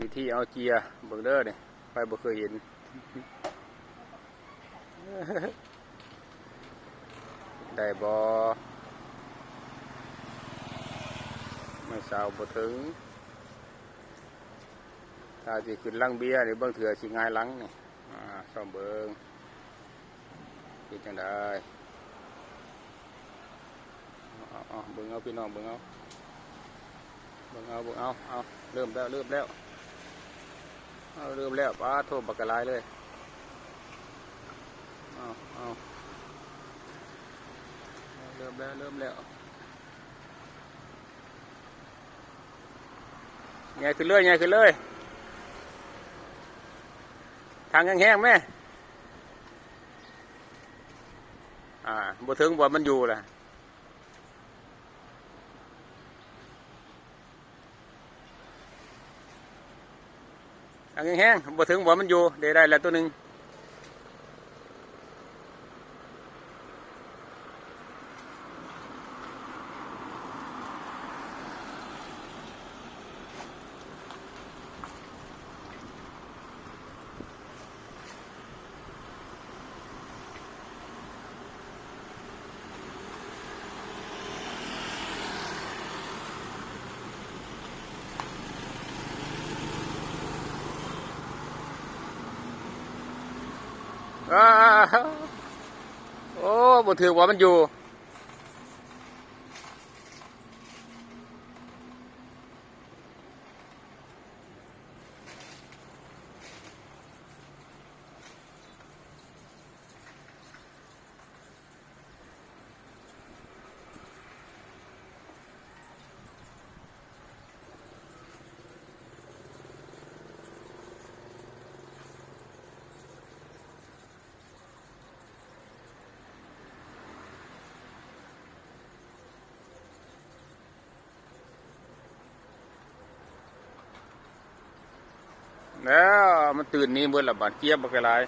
ວິທີເອົາເຈ້ຍ ເບິ່ງເດີນີ້ ໃຜບໍ່ເຄີຍເຫັນ ໄດ້ບໍ່? ໄມ້ເສົາບໍ່ເຖິງ ຖ້າຊິຂຶ້ນຫຼັງເບຍນີ້ ບາງເທື່ອຊິຫງາຍຫຼັງນີ້. ອ່າ ຊອມເບິ່ງ ເປັນຈັ່ງໃດ? ເອົາ ເອົາ ເບິ່ງເອົາ ພີ່ນ້ອງ ເບິ່ງເອົາ ເບິ່ງເອົາ ເບິ່ງເອົາ ເອົາ ເລີ່ມແລ້ວ ເລີ່ມແລ້ວ ເອົາ ເລີ່ມແລ້ວ ປາດໂທ້ ບັກກະຫຼາຍເລີຍ ເອົາ ເອົາ ເລີ່ມແລ້ວ ເລີ່ມແລ້ວ. ໃຫຍ່ຂຶ້ນເລີຍ ໃຫຍ່ຂຶ້ນເລີຍ ຖັງແຮງໆແມ້ ອ່າ ບໍ່ເຖິງບ່ອນມັນຢູ່ລະ. ເອົາແຮງໆ ບໍ່ເຖິງບ່ອນມັນຢູ່ ໄດ້ ໄດ້ແລ້ວໂຕໜຶ່ງ. ອ້າ ໂອ້ ບໍ່ຖືກວ່າມັນຢູ່. ແລ້ວມັນຕື່ນໜີເບິດລະບາດ ກຽບບັກຫຼາຍ.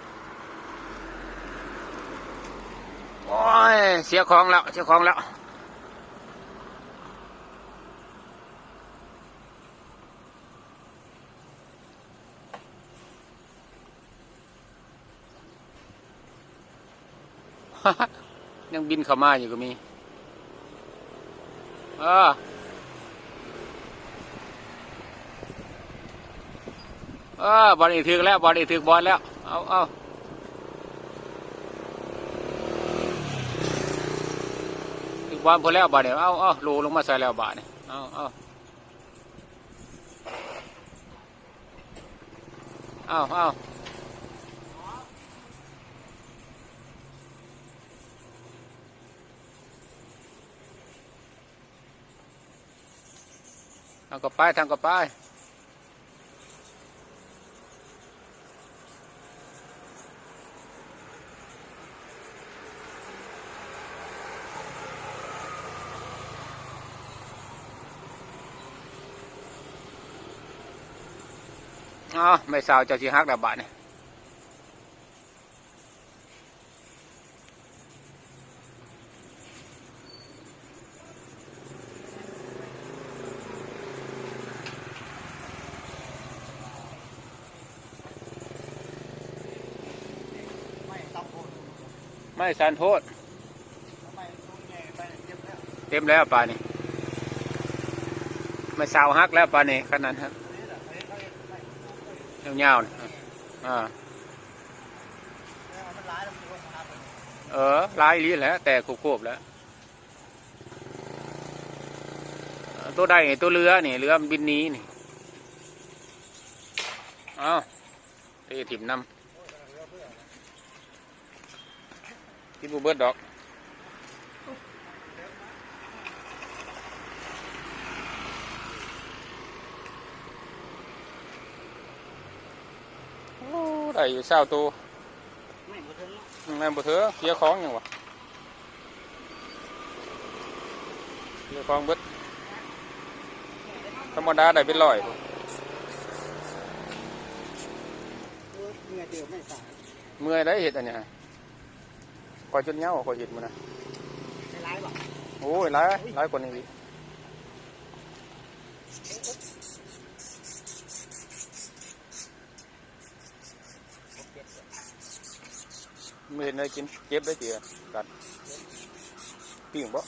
ໂອ້ຍ ເສຍຂອງແລ້ວ ເສຍຂອງແລ້ວ. ຍັງບິນເຂົ້າມາຢູ່ກໍມີ. ເອີ ເອີ ບ່ອນນີ້ຖືກແລ້ວ ບ່ອນນີ້ຖືກບ່ອນແລ້ວ. ເອົາ ເອົາ ຖືກບ່ອນພຸ້ນແລ້ວບາດນີ້. ເອົາ ເອົາ ໂຫຼລົງມາໃສ່ແລ້ວບາດນີ້. ເອົາ ເອົາ. ອ້າວ ອ້າວ ທາງກໍໄປ ທາງກໍໄປ. ອ້າວ ໄມ້ເສົາເຈົ້າຊິຫັກແລ້ວບາດນີ້. ໄມ້ສັນໂພດ ເຕັມແລ້ວປານນີ້ ໄມ້ເສົາຫັກແລ້ວປານນີ້ ຂະໜາດຫັ້ນ ຍາວໆ ນີ້ ອ່າ ເອີ ຫຼາຍອີ່ຫຼີແຫຼະ ແຕກໂຄບໆແລ້ວ. ໂຕໃດນີ້ ໂຕເຫຼືອນີ້ ເຫຼືອມັນບິນໜີນີ້. ເອົ້າ ເອີ ຖິ້ມນຳ ກິນບໍ່ເບິດດອກ. ໂອ້ ໄດ້ຢູ່ຊາວໂຕ. ແມ່ນບໍ່ເຖິງ ເສຍຂອງຫຍັງວະ ເສຍຂອງເບິດ ທຳມະດາໄດ້ເປັນຮ້ອຍພຸ້ນ. ເມື່ອຍໄດ້ເຮັດອັນນີ້ ຂ້ອຍຈົນເຍົາ ຂ້ອຍເຮັດມື້ນະ. ໂອ້ຍ ຫຼາຍ ຫຼາຍກວ່ານີ້ອີກ. ບໍ່ເຫັນໄດ້ກິນ ເຈັບໄດ້ຕິ ກັດ ປີ້ງບໍ່?